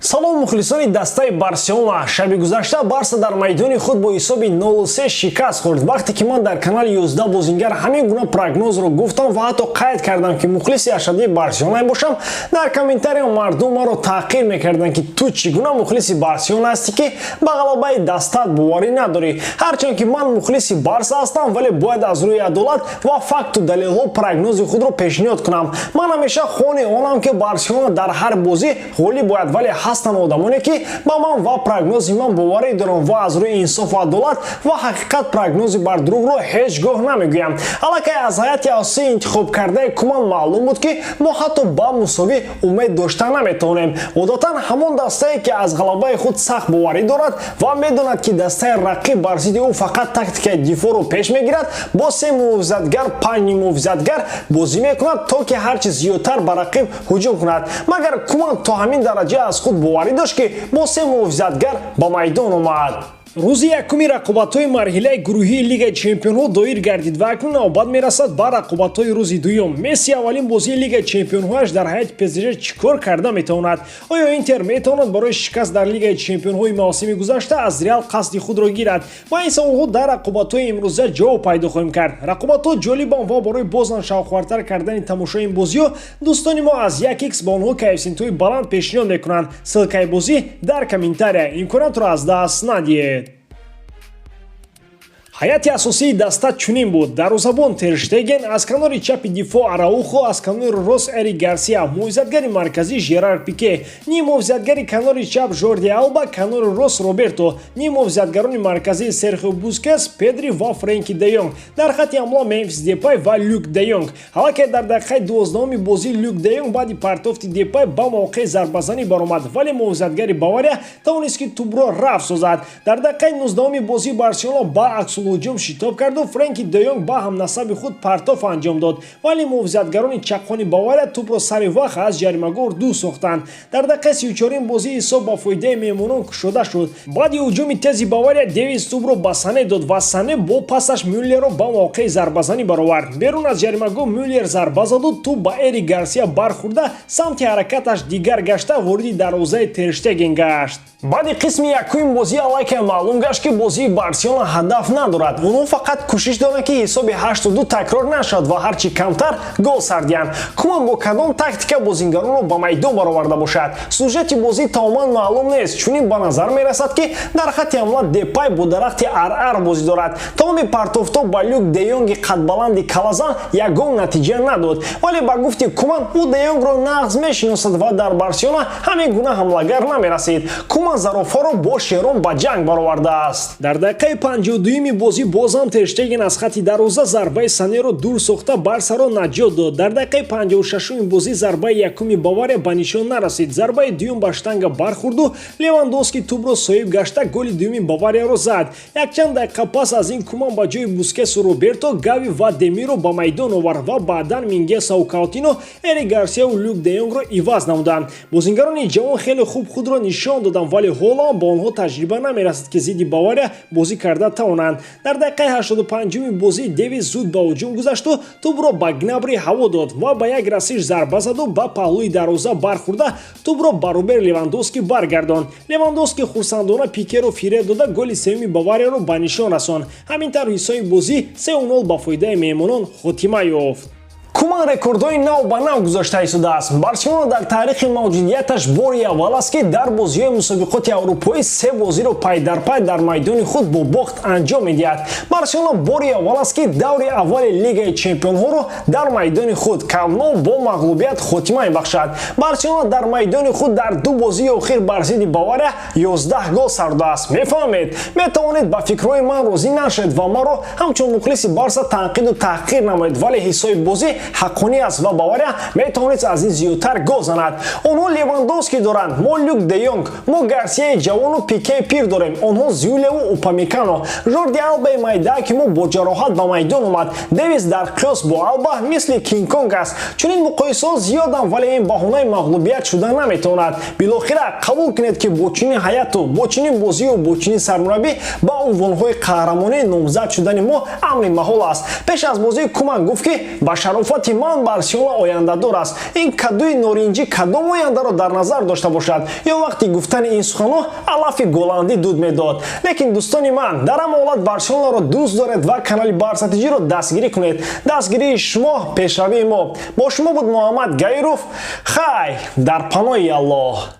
Салом, мухлисони дастаи Барселона. Шаби гузашта Барса дар майдони худ бо ҳисоби 03 шикаст хӯрд. Вақте ки ман дар канали 11 бозингар ҳамин гуна прогнозро гуфтам ва ҳатто қайд кардам, ки мухлиси ашаддии Барселона бошам, дар комментария мардум маро таҳқир мекарданд, ки ту чӣ гуна мухлиси Барселона ҳастӣ, ки ба ғалабаи дастаат боварӣ надорӣ. Ҳарчанд ки ман мухлиси Барса ҳастам, вале бояд аз рӯи адолат ва факту далелҳо прогнози худро пешниҳод кунам. Ман ҳамеша хоҳони онам, ки Барселона дар ҳар бозӣ ғолиб бояд, вале ҳастанд одамоне, ки ба ман ва прогнози ман боварӣ доранд ва аз рӯи инсофу адолат ва ҳақиқат прогнози бардурӯғро ҳеҷ гоҳ намегӯям. Аллакай аз ҳайати асосии интихобкардаи Куман маълум буд, ки мо ҳатто ба мусовӣ умед дошта наметавонем. Одатан ҳамон дастае, ки аз ғалабаи худ сахт боварӣ дорад ва медонад, ки дастаи рақиб бар зидди ӯ фақат тактикаи дифоъро пеш мегирад, бо се муҳофизатгар, панҷ ниммуҳофизатгар бозӣ мекунад, то ки ҳарчи зиёдтар ба рақиб ҳуҷум кунад. Магар Куман то ҳамин дараҷа аз худ боварӣ дошт, ки бо се муҳофизатгар ба майдон омад? Рӯзи якуми рақобатҳои марҳилаи гурӯҳии Лигаи чемпионҳо доир гардид ва акнун навбат мерасад ба рақобатҳои рӯзи дуюм. Месси аввалин бозии Лигаи чемпионҳояш дар ҳайати ПСЖ чӣ кор карда метавонад? Оё Интер метавонад барои шикаст дар Лигаи чемпионҳои мавсими гузашта аз Реал қасди худро гирад? Ба ин саволҳо дар рақобатҳои имрӯза ҷавоб пайдо хоҳем кард. Рақобатҳо ҷолибанд ва барои бозам шавқовартар кардани тамошои ин бозиҳо дӯстони мо аз 1x ба онҳо коэффисиентҳои баланд пешниҳод мекунанд. Ссылкаи бозӣ дар комментария. Имкониятро аз даст надиҳед. Ҳайати асосии даста чунин буд: дарвозабон Терштеген, аз канори чапи дифоъ Араухо, аз канори рост Эрик Гарсия, муҳофизатгари марказӣ Жерар Пике, ниммуҳофизатгари канори чап Жорди Алба, канори рост Роберто, ниммуҳофизатгарони марказӣ Серхио Бускес, Педри ва Френки де Йонг, дар хатти ҳамла Мемфис Депай ва Люк де Йонг. Аллакай дар дақиқаи 12-уми бозӣ Люк де Йонг баъди партофти Депай ба мавқеи зарбазанӣ баромад, вале муҳофизатгари Бавария тавонист, ки тӯбро рафт созад. Дар дақиқаи 19-уми бозӣ Барселона ба аксулҳуҷум шитоб карду Френки де Йонг ба ҳамнасаби худ партоф анҷом дод, вале муҳофизатгарони чаққони Бавария тӯбро сари вақт аз ҷаримагоҳ дур сохтанд. Дар дақиқаи 34-ум бозӣ ҳисоб ба фоидаи меҳмонон кушода шуд. Баъди ҳуҷуми тези Бавария Девис тӯбро ба Сане дод ва Сане бо пасаш Мюллерро ба мавқеи зарбазанӣ баровард. Берун аз ҷаримагоҳ Мюллер зарба заду тӯб ба Эрик Гарсия бархӯрда, самти ҳаракаташ дигар гашта, вориди дарвозаи Терштеген гашт. Баъди қисми якуми бозӣ аллакай маълум гашт, ки бозии Барселона ҳадаф надорад. Онҳо фақат кӯшиш доранд, ки ҳисоби 8-2 такрор нашавад ва ҳарчи камтар гол сар диҳанд. Куман бо кадом тактика бозингаронро ба майдон бароварда бошад? Сюжети бозӣ тамоман маълум нест. Чунин ба назар мерасад, ки дар хатти ҳамла Депай бо дарахти арар бозӣ дорад. Тамоми партофтҳо ба Люк де Йонги қадбаланди калазан ягон натиҷа надод, вале ба гуфти Куман, ӯ де Йонгро нағз мешиносад ва дар Барселона ҳамин гуна ҳамлагар намерасид. Куман зарофаро бо шерон ба ҷанг баровардааст. Дар дақиқаи 52-юми бозӣ бозам Терштеген аз хатти дарвоза зарбаи Санеро дур сохта, Барсаро наҷот дод. Дар дақиқаи 56-уми бозӣ зарбаи якуми Бавария ба нишон нарасид. Зарбаи дуюм ба штанга бархӯрду Левандовски тӯбро соҳиб гашта, голи дуюми Баварияро зад. Якчанд дақиқа пас аз ин Куман ба ҷои Бускесу Роберто Гави ва Демиро ба майдон овард ва баъдан Мингесау Каутино, Эрик Гарсияву Люк де Йонгро иваз намуданд. Бозингарони ҷавон хеле хуб худро нишон доданд, вале ҳоло ҳам ба онҳо таҷриба намерасад, ки зидди Бавария бозӣ карда тавонанд. Дар дақиқаи 85-уми бозӣ Девис зуд ба ҳуҷум гузашту тӯбро ба Гнабри ҳаво дод ва ба як расиш зарба заду ба паҳлӯи дарвоза бархӯрда, тӯбро ба Роберт Левандовски баргардонд. Левандовски хурсандона Пикеро фиреб дода, голи сеюми Баварияро ба нишон расонд. Ҳамин тавр ҳисоби бозӣ 3-0 ба фоидаи меҳмонон хотима ёфт. Куман рекордҳои нав ба нав гузошта истодааст. Барселона дар таърихи мавҷудияташ бори аввал аст, ки дар бозиҳои мусобиқоти аврупоӣ се бозиро пай дар пай дар майдони худ бо бохт анҷом медиҳад. Барселона бори аввал аст, ки даври аввали Лигаи чемпионҳоро дар майдони худ, Камп Ноу, бо мағлубият хотима мебахшад. Барселона дар майдони худ дар ду бозии охир бар зидди Бавария 11 гол сар додааст. Мефаҳмед, метавонед ба фикрҳои ман розӣ нашавед ва маро ҳамчун мухлиси Барса танқиду таҳқир намоед, вале ҳисоби бозӣ ҳаққонӣ аст ва Бавария метавонист аз ин зиёдтар гол занад. Онҳо Левандовски доранд, мо Люк де Йонг, мо Гарсияи ҷавону Пикеи пир дорем, онҳо Зюлеву Упамекано. Жорди Албаи майдаа, ки мо бо ҷароҳат ба майдон омад. Девис дар қиёс бо Алба мисли Кинг-Конг аст. Чунин муқоисаҳо зиёданд, вале ин баҳонаи мағлубият шуда наметавонад. Билохира қабул кунед, ки бо чунин ҳайату бо чунин бозию бо чунин сармураббӣ ба унвонҳои қаҳрамонӣ номзад шудани мо амри маҳол аст. Пеш аз бозии Куман гуфт, ки ба шарофати Шарофати ман, Барселона ояндадор аст. Ин кадуи норинҷӣ кадом ояндаро дар назар дошта бошад? Ё вақти гуфтани ин суханҳо алафи голландӣ дуд медод? Лекин, дӯстони ман, дар ҳама ҳолат Барселонаро дӯст доред ва канали Барсатиҷиро дастгирӣ кунед. Дастгирии шумо пешравии мо. Бо шумо буд Муҳаммад Гаиров. Хай, дар паноҳи Аллоҳ.